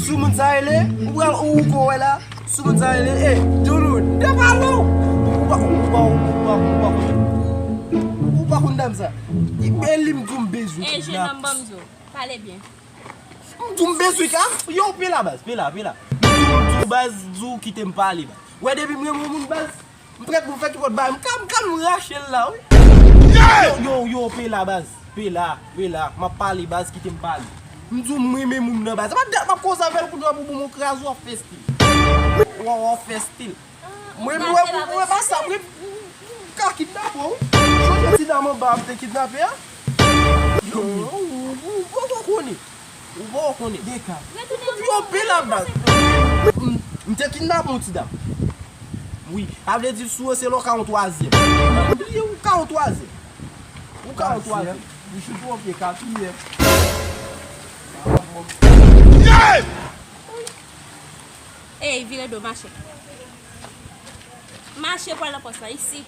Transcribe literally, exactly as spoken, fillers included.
Sou moun sa rele, ou pral ou ou ko wè la. Sou moun sa rele, eh, Djoulou, m te pale w. Ou pa ou pa ou pa ou pa ou pa konn dam sa. E li m di w m bezwen. Eh, jenòm, ban m di w, pale byen. M di w m bezwen ka. Yo, pe la baz, pe la, pe la. M di w baz, di w kite m pale baz. Wè depi m renmen yon moun baz, m prèt pou fè kipòt bagay. M ka, m ka m rache l la wi. Yo, yo, yo, pe la baz. Pe la, pe la. M ap pale baz, kite m pale. M di w m renmen moun nan baz. Se pa dat m ap koze avè l kounye a pou bon m kraze w ap fè stil. W ap fè stil. Mwen, mwen, mwen, mwen pa sa, mwen, m ka kidnape w. Sonje ti dam anba a m te kidnape a? Yo, ou, ou, ou poko konnen. Ou poko konnen. Deka. Yo, pe la baz. M, m te kidnape yon ti dam. Wi, sa vle di sou se lè w ka yon twazyèm. M bliye ou ka yon twazyèm. Ou ka yon twazyèm. Li choute yon pye, katwiyèm. Ey, vire do, mache. Mache pral nan pòs la, isi.